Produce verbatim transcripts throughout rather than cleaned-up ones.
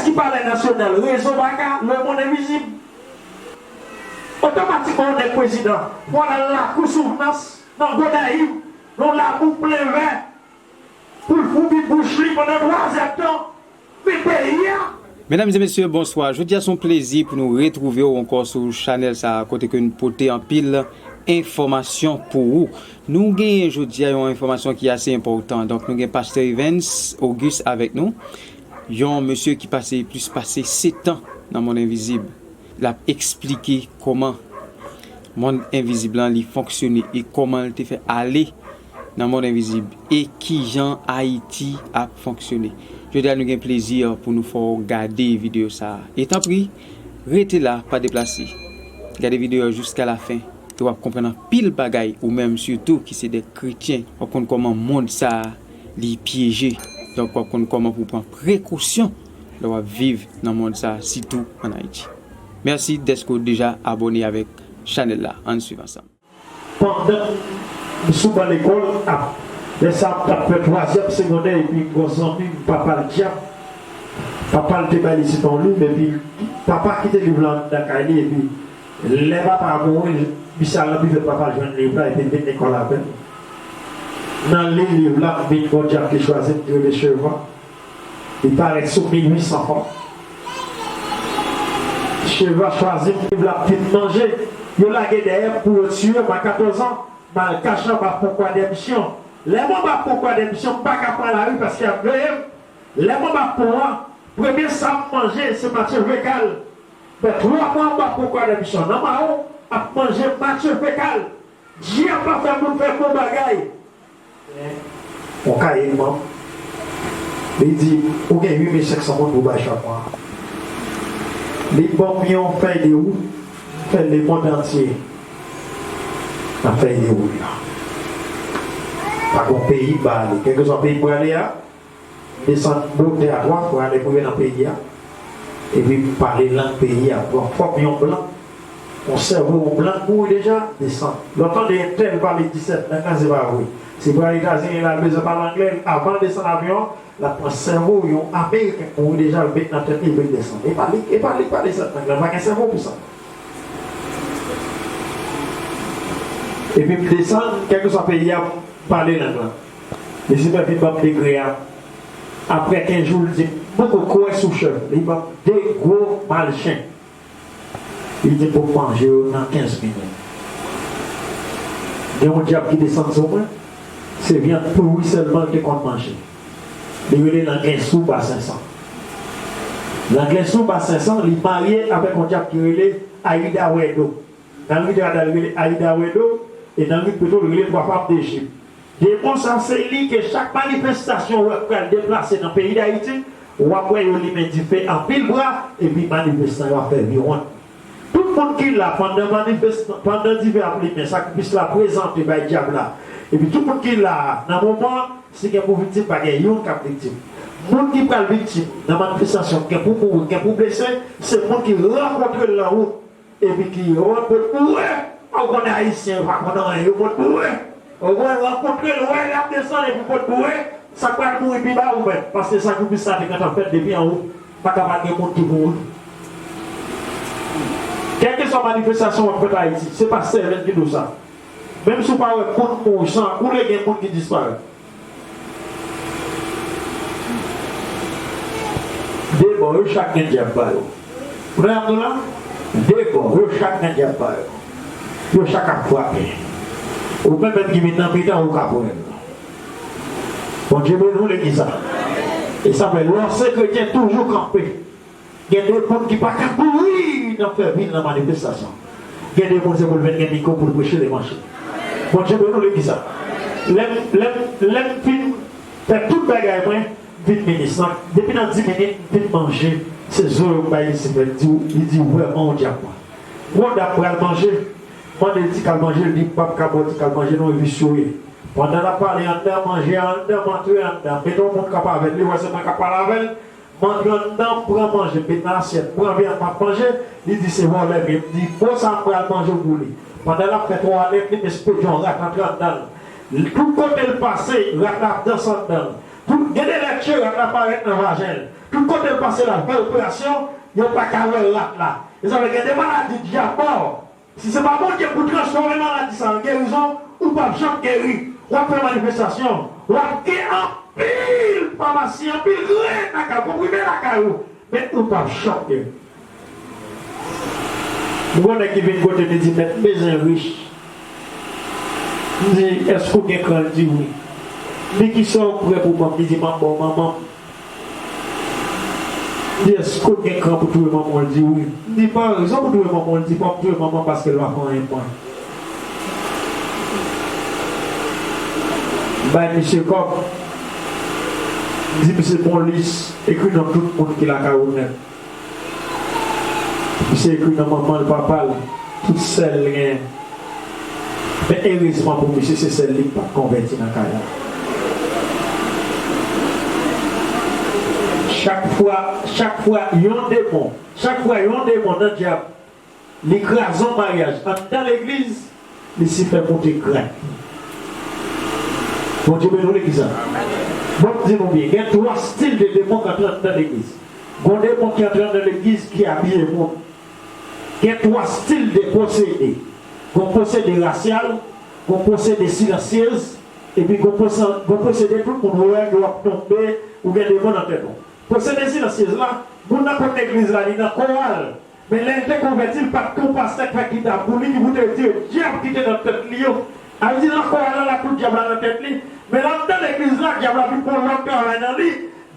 Ki Palè Nasyonal, Rezo Baka, Lemonn Envizib. Otomatikman, yon nèg prezidan, fò l al Lakou Souvnans, nan Gonayiv, nan Labou Plenvè, pou l foubi bouch li pandan twa zèdtan, men peyi a. Medam e mesye, bonswa. Jodi a se yon plezi pou nou retwouve w ankò sou chanèl sa a, kote ke nou pote anpil enfòmasyon pou ou. Nou genyen jodi a yon enfòmasyon ki ase enpòtan. Donk, nou gen Pastè Evens Auguste avèk nou, yon mesye ki pase plis pase sèt an nan mond envizib. L ap eksplike kòman mond envizib lan li fonksyone e kòman l te fè ale nan mond envizib e kijan Ayiti ap fonksyone. Jodi a, nou gen plezi pou nou fè w gade videyo sa a. E tanpri, rete la, pa deplase. Gade videyo a jiska lafen e w ap konprann anpil bagay, ou menm sitou ki se de kretyen, w ap konn kòman mond sa a li pyeje. Donk, w ap konn kòman pou w pran prekosyon lè w ap viv nan mond sa a, sitou ann Ayiti. Mèsi dèske w deja abòne avèk chanèl la. Ann swiv ansanm. Pandan m sou ban lekòl, ap, lè sa a m t ap fè twazyèm segondè, epi m gen yon zanmi m, papa l dyab. Papa l te bay li se pa yon liv, epi papa kite liv la anndan kay li, epi lè papa a mouri, misye al nan bifèt papa l jwenn liv la, epi l vin lekòl avè l. Nan li liv la, m vin gen yon dyab ki chwazi m, ki rele Cheva. Li parèt sou mil uit san fwa. Cheva chwazi m, liv la ap fin manje. Yo lage dèyè m pou yo tiye m a katòz an. M al kache anba pon Kwadèmisyon. Lè m anba pon Kwadèmisyon, m pa ka pran lari paske y ap veye m. Lè m anba pon an, premye sa m manje, se matye fekal. Fè twa mwa anba pon Kwadèmisyon. Nan mawon, ap manje matye fekal. Dyab la fè moun fè bon bagay. Yon kaye l ban m. Li di, ou gen uit mil senk san goud pou w bay chak mwa. Li ban m yon fèy de wout, m fè lemonn antye nan fèy de wout la. Pa gen yon peyi m pa ale. Kèlkeswa peyi m prale a, desann blok de a twa pou ale pou rive nan peyi a. Epi m pale lang peyi a. Pran fòm yon blan. Yon sèvo yon blan k mouri deja, desann. Lè w tande entèl pale disèt lang, se pa vre. Si l pral Etazini, l al bezwen pale anglè, avan l desann avyon an, l ap pran sèvo yon Ameriken k mouri deja, l met nan tèt li, epi l desann. E pa li, e pa li k pale sèt lang lan, pa gen sèvo pou sa. Epi m desann, kèlkeswa peyi a, m pale lang lan. Lisifer vin ban m dekrè a. Apre kenz jou, li di m, "M poko kwè sou chèf." Li ban m de gwo mal chen. Li di m pou m manje yo nan kenz minit. Gen yon dyab ki desann sou mwen, se vyann pouri sèlman l te konn manje. Li rele nan gen soup a senk san. Nan gen soup a senk san, li marye avèk yon dyab ki rele Aida Wedo. Nan ri Dada, li rele Aida Wedo, e nan ri Petwo, li rele Twa Fanm Dejip. Demon sa se li ke chak manifestasyon w wè k pral deplase nan peyi Dayiti, w ap wè yo limen dife anpil bra, epi manifestan yo ap fè viwonn. Tout moun ki la pandan manifestan, pandan dife ap limen, sakrifis la prezante bay dyab la, epi tout moun ki la a, nan moman an, si gen pou viktim, pa gen youn k ap viktim. Moun ki pral viktim nan manifestasyon, gen pou mouri, gen pou blese, se moun ki rankontre l nan wout. Epi ki yo pot boure. Ou konnen Ayisyen yo pa konn anyen, yo pot boure. Ou konn rankontre l, wè l ap desann epi pot boure, sa k pral mouri pi ba ou menm, paske sakrifis la te gentan fèt depi anwo, pa ka pa gen moun ki mouri. Kèlkeswa manifestasyon w ap fèt Ayiti, se pa sèvèt ki di w sa. Menm si w pa wè moun mouri, san koule, gen moun ki disparèt. De bò, yo chak gen dyab pa yo. Ou tande sa m di w la? De bò, yo chak gen dyab pa yo. Yo chak ap frape. Ou menm menm ki vin nan mitan, ou ka pran l. Bondye beni w, legliz la. E sa fè, lè w se kretyen, toujou kanpe. Gen de moun ki pa ka kouri nan fè vin nan manifestasyon. Gen de moun se pou l vin gen mikwo pou l preche levanjil. Bondye beni w, legliz la. Lè m, lè m, lè m fin fè tout bagay mwen, m vin minis lan. Depi nan dis minit, m fin manje. Se zo yo m bay Lisifer, li di, li di vrèman ou dyab mwen. Gwo dam pral manje, mande l ti kal manje, li di m p ap ka ba w ti kal manje non, e visye w ye. Pandan l ap pale anndan, manje a anndan, m antre anndan. Mete yon moun k ap avè l, li wè se mwen k ap pale avè l. M antre anndan, m pran manje, m met nan asyèt, m pran vyann, m ap manje. Li di se vòlè m ye. M di mo sa a m pral manje w pou li. Pandan l ap fè twalèt li, m espedye yon rat antre anndan l. Tout kote l pase, rat la ap danse anndan l. Tout, gen de lè tchè rat la parèt nan vajen l. Tout kote l pase l al fè operasyon, yo pa ka wè rat la. E sa vle gen de maladi dyab ba w. Si se pa Bondye pou transfòme maladi sa an gerizon, ou p ap janm geri. W ap fè manifestasyon. W ap gen anpil famasi, anpil grenn lakay ou, konprime lakay ou. Men ou p ap janm geri. M gen yon nèg ki vin kote m, li di, "Mèt, m bezwen rich." M di, "Èske w gen kran?" Li di, "Wi." M di, "Kisa w prè pou ban m?" Li di, "M ap ba w manman m." M di, "Èske w gen kran pou touye manman w?" Li di, "Wi." M di, "Pa rezon pou touye manman w." Li di, "Fò m touye manman m paske l pa fè anyen pou mwen." M bay misye kòb. M di misye, "Fè yon lis, ekri non tout moun ki lakay ou nèt." Misye ekri non manman l, papa l, tout sè l genyen. Men erezman pou misye, se sèl li k pa t konvèti nan kay la. Chak fwa, chak fwa yon demon, chak fwa yon demon nan dyab, li kraze yon maryaj anndan legliz, li si fè monte grad. Bondye beni w legliz la. Bon, m di nou byen, gen twa stil de demon k antre anndan legliz. Gon demon ki antre anndan legliz ki abiye moun. Gen twa stil de posede. Gon posede rasyal, gon posede silansyez, epi gon pose-, gon posede tout moun wè ke w ap tonbe, ou gen demon nan tèt ou. Posede silansyez la, moun nan konn legliz la, li nan koral. Men lè l te konvèti, l pa t gon pastè k fè gita pou li, ki pou te retire dyab ki te nan tèt li yo. A vle di, nan koral la, l ap tout dyab la nan tèt li. Men anndan legliz la, dyab la vin fè yon lòt travay nan li.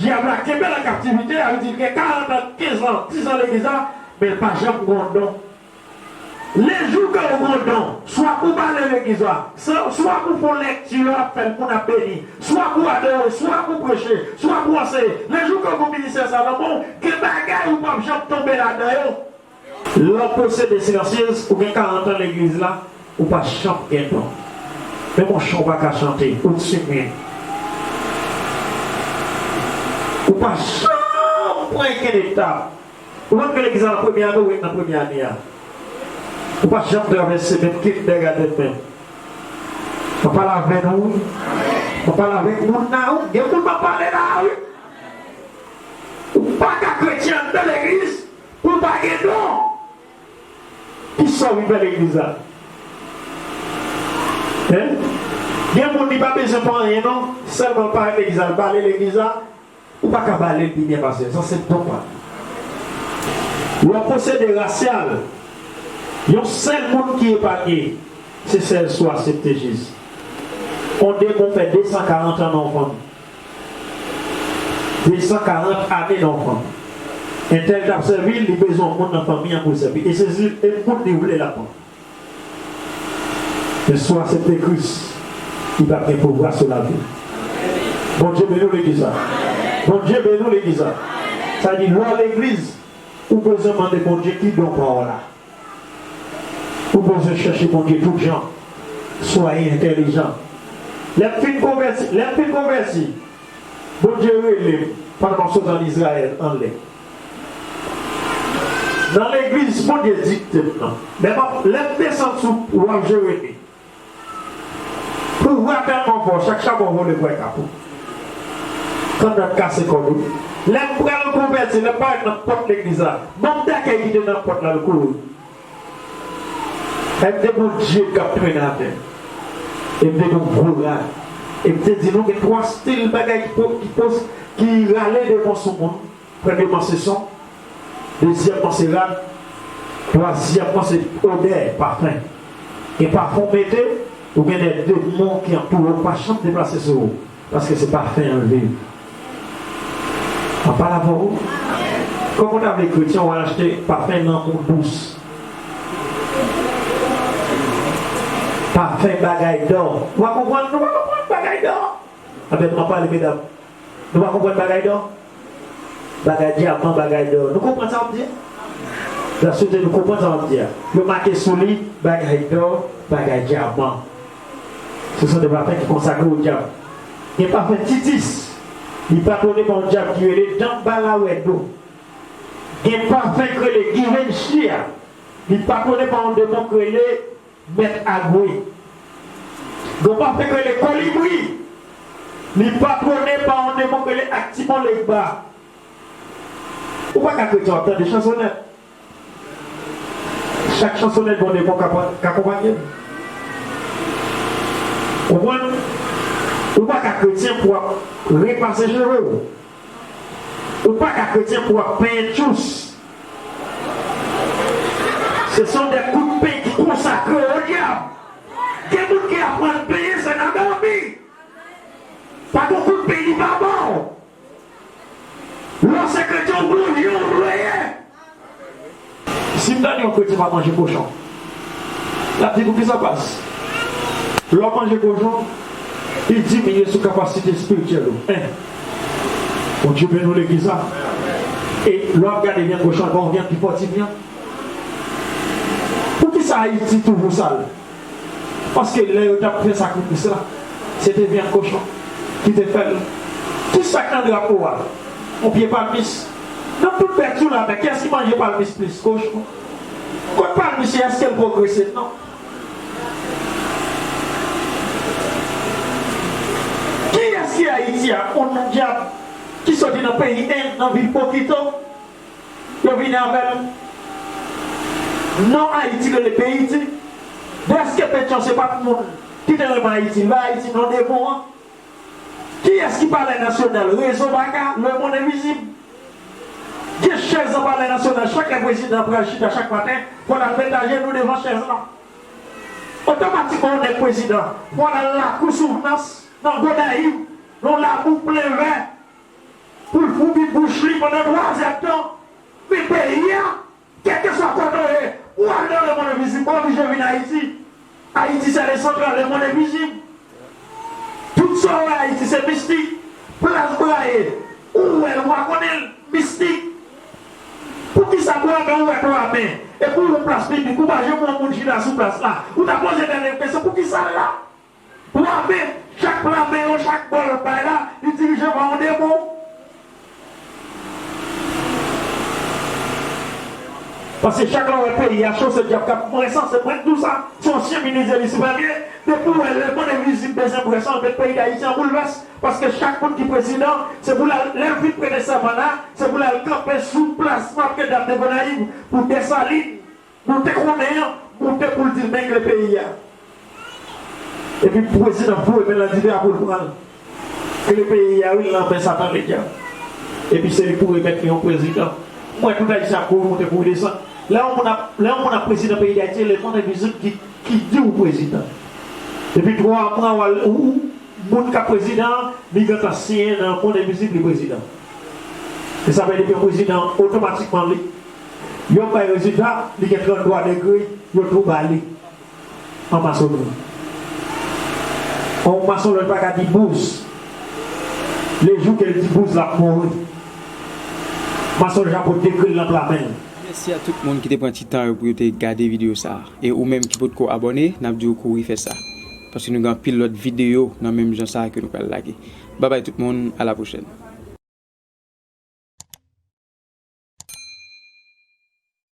Dyab la kenbe l an kaptivite, a vle di, l gen karant an, kenz an, dis an legliz la, men l pa janm gon don. Lejou ke w gon don, swa pou bale legliz la, swa, swa pou fè yon lèkti lè w ap fè l, moun ap beni, swa pou adore, swa pou preche, swa pou anseye. Lejou ke w gon ministè sa nan men w, gen bagay ou p ap janm tonbe ladan yo. Lè w posede silansyez, ou gen karant an legliz la, ou pa janm gen don. Menm yon chan ou pa ka chante, ou timid. Ou pa janm pran okenn etap. Ou menm ke legliz la nan premye ane, ou ret nan premye ane a. Ou pa janm travèse menm kindergarten menm. Mwen pale avè nou, wi. Mwen pale avèk moun nan, wi. Gen moun mwen pale la, wi. Ou pa ka kretyen anndan legliz pou w pa gen don. Kisa w vin fè legliz la? Hein? Gen moun li pa bezwen pou anyen non, sèlman l parèt legliz la, l bale legliz la, ou pa ka bale l pi byen pase l, sa se don pa l. Lè w posede rasyal, yon sèl moun ki epanye, se sèl si w aksepte Jezi. On demon fè de san karant an nan yon fanmi. De san karant ane nan yon fanmi. Entèl t ap sèvi l, li bezwen yon moun nan fanmi an pou l sèvi. E se, e moun li vle l ap pran. Men si w aksepte Kris, li p ap gen pouvwa sou lavi w. Bondye beni w legliz la. Bondye beni w legliz la. Sa di, lè w legliz, ou bezwen mande Bondye ki don pa w la. Ou bezwen chèche Bondye tout jan. Swaye entèlijan. Lè m fin konvèti, lè m fin konvèti, Bondye rele m pandan m ap sot ann Izrayèl anlè. Nan legliz, Bondye dikte m nan. Lè m ap, lè m desann sou wòl Jeremi, pouvwa tèlman fò, chak chabon vole kwè kap ou. Kannòt kase kòd ou. Lè m pral konvèti, lè m parèt nan pòt legliz la, manm dakèy ki te nan pòt la, l kouri. E m te gon djed k ap trennen atè. E m te gon gwo rad. E m te di nou gen twa stil bagay ki po-, ki pos-, ki rale demon sou moun. Premyèman se son. Dezyèmman se rad. Twazyèmman se odè, pafen. Gen pafen w mete, ou gen de demon ki antoure w, pa janm deplase sou ou. Paske se pafen an l viv. An pale avè w. Kòman w ta vle kretyen, w al achte pafen lanmou dous? Pafen bagay dò. Ou pa konprann? Nou pa konprann bagay dò? Anben, m ap pale medam. Nou pa konprann bagay dò? Bagay dyaman, bagay dò. Nou konprann sa m ap di a? Mwen swete nou konprann sa m ap di a. Yo make sou li, bagay dò, bagay dyaman. Se son de pafen ki konsakre o dyab. Gen pafen Titis, li patwone pa yon dyab ki rele Danbalawèdo. Gen pafen ki rele Givenchy a, li patwone pa yon demon ki rele Mèt Agwe. Gen pafen ki rele Kolibri, Li patwone pa yon demon k rele Actimon Legba. Ou pa ka kretyen w ap tande chansonèt. Chak chansonèt gon demon k ap, k akonpanye l. Konprann? Ou pa ka kretyen pou w ap repase cheve w. Ou pa ka kretyen pou w ap penyen tchous. Ce sont des coups de peny ki konsakre au diable. Gen moun ki aprann penyen se nan dòmi. Pa gen kout peny li pa ba w. Lè w se kretyen, ou gon jan w dwe ye. Si m tande yon kretyen pa manje kochon, l ap di, "Poukisa pas?" Lè w manje kochon, li diminye sou kapasite espirityèl ou. En. Bondye beni w legliz la. E lè w ap gade vyann kochon, l pa yon vyann ki fò ti vyann. Poukisa Ayiti toujou sal? Paske lè yo t ap fè sakrifis la, se te vyann kochon ki te fè l. Kisa k nan drapo a? Yon pye palmis. Nan tout bèt sou lamè, kiyès ki manje palmis plis? Kochon. Kot palmis ye? Èske l pwogrese? Non. Kiyès ki Ayiti a? Yon dyab ki soti nan peyi End, nan vil Pokito. Yo vini avè l. Non Ayiti rele Peyiti. Dèske Petyon se pa t moun ki te renmen Ayiti, li bay Ayiti non demon an. Kiyès ki Palè Nasyonal? Rezo Baka, Lemonn Envizib. Gen chèz nan Palè Nasyonal, chak lè prezidan pral chita chak maten, fò l al met ajenou devan chèz la. Otomatikman, yon nèg prezidan, fò l al lakou Souvnans, nan Gonayiv, nan labou plen vè, pou l foubi bouch li pandan twazè tan. Men peyi a, kèlkeswa kote w ye, ou al nan Lemonn Envizib, ou oblije vin Ayiti. Ayiti se le central, Lemonn Envizib. Tout sa w wè Ayiti se mistik. Plas Braye, ou wè l, ou pa konnen l, mistik. Poukisa Bwamen ou wè Bwamen? Epi w yon plas piblik, ou pa janm wè yon moun chita sou plas la. Ou ta poze tèt ou kesyon, poukisa l la? Bwamen, chak pla men yo, chak bòl bay la, li dirije pa yon demon. Paske chak lè w wè peyi a cho, se dyab k ap pran san, se mwen k di w sa, se ansyen minis Elis Premye, depi w wè Lemonn Envizib bezwen pran san, l met peyi Dayiti an boulvès, paske chak moun ki prezidan, se pou l al, lè l fin prete sèman la, se pou l al kanpe sou plas Marc Dame de Gonayiv pou Desalin. Nou te konnen an, moute pou l di l men kle peyi a. Epi prezidan foure men l nan dife a pou l pran l. Kle peyi a wi, l nan men Satan ledyab. Epi se li pou remèt li yon prezidan. M wè tout Ayisyen ap kouri moute kouri desann. Lè yon moun ap, lè yon moun ap prezidan peyi Dayiti, se Lemonn Envizib ki, ki di w prezidan. Epi twa mwa w al, ou, moun k ap prezidan an, li gentan siyen nan Lemonn Envizib li prezidan. E sa vle di ke prezidan an otomatikman li, yo bay rezilta, li gen tranntwa degre, yo tou ba li. An masonri. On masonlòj pa ka di bouz. Le jou ke l di bouz, l ap mouri. Masonlòj la pot degre l nan pla men l. Mèsi a tout moun ki te pran ti tan yo pou yo te gade videyo sa a. E ou menm ki potko abòne, n ap di w kouri fè sa. Paske nou gen anpil lòt videyo nan menm jan sa a ke nou pral lage. Babay tout moun, a la pwochèn.